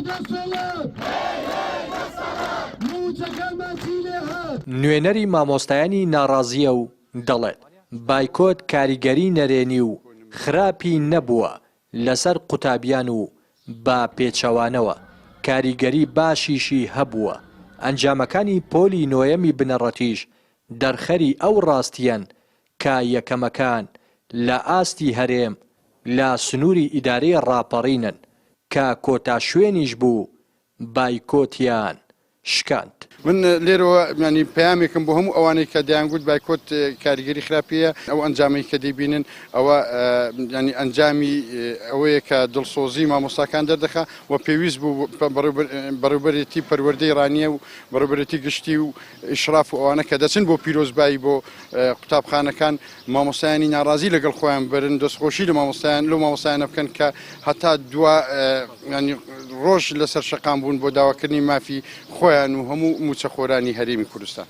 دەسەڵات مووچەکانمان چی لێهات؟ نوێنەری مامۆستایانی ناڕازییە و دەڵێت، بایکۆت کاریگەری نەرێنی و خراپی نەبووە لەسەر قوتابیان و بە پێچەوانەوە کاریگەری باشیشی هەبووە، ئەنجامەکانی پۆلی نۆیەمی بنەڕەتیش دەرخەری ئەو ڕاستییەن کە یەکەمەکان لە ئاستی هەرێم لە سنووری ئیدارەی ڕاپەڕینن کە کۆتا شوێنیش بوو بایکۆتیان شکاند. من لێرەوە یانی پەیامێکم بۆ هەموو ئەوانەی کە دەیانگوت بایکۆت کاریگەری خراپی هەیە، ئەو ئەنجامەی کە دەیبینن ئەوە یانی ئەنجامی ئەوەیە کە دڵسۆزی مامۆستاکان دەردەخا و پێویست بوو بەڕێوبەرێتی پەروەردەی ڕانیە و بەڕێوبەرێتی گشتی و ئیشراف و ئەوانە کە دەچن بۆ پیرۆزبایی بۆ قوتابخانەکان مامۆستایانی ناڕازی لەگەڵ خۆیان بەرن دەستخۆشی لە مامۆستایان لەو مامۆستایانە بکەن کە هەتا دوا ینی ڕۆژ لەسەر شەقام بوون بۆ داواکردنی مافی خۆیان و هەموو مووچەخۆرانی هەرێمی کوردستان.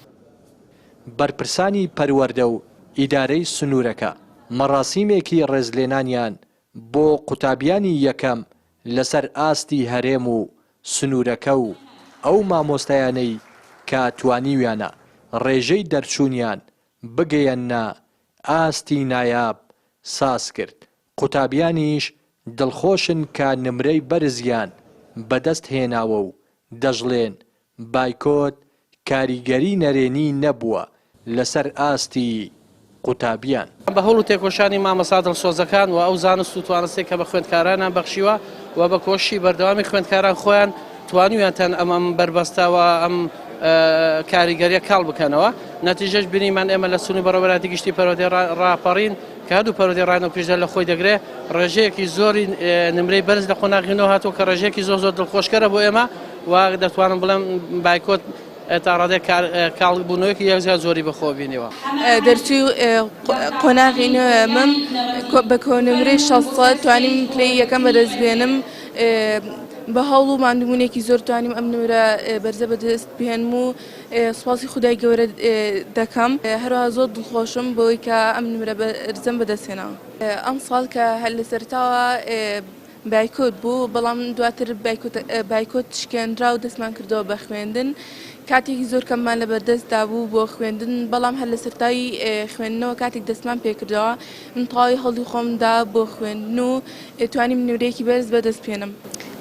بەرپرسانی پەروەردە و ئیدارەی سنوورەکە مەڕاسیمێکی ڕێزلێنانیان بۆ قوتابیانی یەکەم لەسەر ئاستی هەرێم و سنوورەکە و ئەو مامۆستایانەی کە توانیویانە ڕێژەی دەرچوونیان بگەیەننە ئاستی نایاب ساز کرد، قوتابیانیش دڵخۆشن کە نمرەی بەرزیان بەدەست هێناوە و دەشڵێن بایکۆت کاریگەری نەرێنی نەبووە لەسەر ئاستی قوتابیان. بە هەوڵ و تێکۆشانی مامۆستا دڵسۆزەکان و ئەو زانست و توانستەی کە بە خوێندکارانیان بەخشیوە و بە کۆششی بەردەوامی خوێندکاران خۆیان توانیویانتان ئەم ئەم بەربەستە و ئەم کاریگەریە کاڵ بکەنەوە نەتیجەش بینیمان ئێمە لە سنووری بەڕێوەبەرایەتی گشتی پەروەردەی ڕاپەڕین کە هەردوو پەروەردەی ڕانیە و پشدەر لە خۆی دەگرێ ڕێژەیەکی زۆری نمرەی بەرز لە قۆناغی نۆ هاتووە کە ڕێژەیەکی زۆر زۆر دڵخۆشکەرە بۆ ئێمە و دەتوانم بڵێم بایکۆت تا ڕادەیەک کاڵبوونەوەیەکی یەکجار زۆری بەخۆوە بینیوە. دەرچووی قۆناغی نۆیەمم بە کۆنمرەی 600 توانیم پلەی یەکەم بەدەست بێنم بە هەوڵ و ماندووبوونێکی زۆر توانیم ئەم نمرە بەرزە بەدەست بهێنم و سوپاسی خودای گەورە دەکەم هەروەها زۆر دڵخۆشم بەوەی کە ئەم نمرە بەرزەم بەدەست هێناوە. ئەمساڵ کە هەر لە سەرەتاوە بایکۆت بوو، بەڵام دواتر بایکۆت شکێنرا و دەستمان کردەوە بە خوێندن. کاتێکی زۆر کەممان لەبەردەستدا بوو بۆ خوێندن، بەڵام هەر لە سەرەتای خوێندنەوە کاتێک دەستمان پێکردەوە من تەواوی هەوڵی خۆم دا بۆ خوێندن و توانیم نمرەیەکی بەرز بەدەست بهێنم.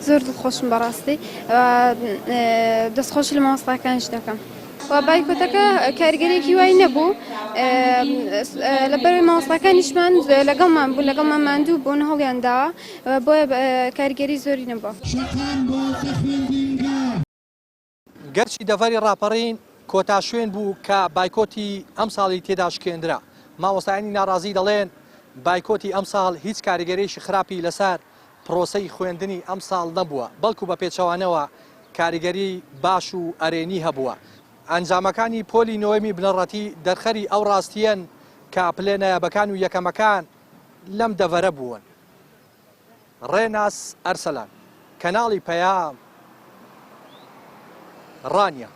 زۆر دڵخۆشم بەڕاستی دەستخۆشی لە مامۆستاکانیش دەکەم. و بایکۆتەکە کاریگەریەکی وای نەبوو لەبەرەوەی مامۆستاکانیشمان لەگەڵمان بوو لەگەڵمان ماندوو بوون هەوڵیان داوە بۆیە کاریگەری زۆری نەبووە. شەقام بۆتە خوێندنگا. گەرچی دەڤەری ڕاپەڕین کۆتا شوێن بوو کە بایکۆتی ئەمساڵی تێدا شکێندرا، مامۆستایانی ناڕازی دەڵێن بایکۆتی ئەمساڵ هیچ کاریگەریی خراپی لەسەر پرۆسەی خوێندنی ئەمساڵ نەبووە، بەڵکو بە پێچەوانەوە کاریگەری باش و ئەرێنی هەبووە. ئەنجامەکانی پۆلی نۆیەمی بنەڕەتی دەرخەری ئەو ڕاستییەن کە پلە نایابەکان و یەکەمەکان لەم دەڤەرە بوون. ڕێناس ئەرسەلان، کەناڵی پەیام، ڕانیە.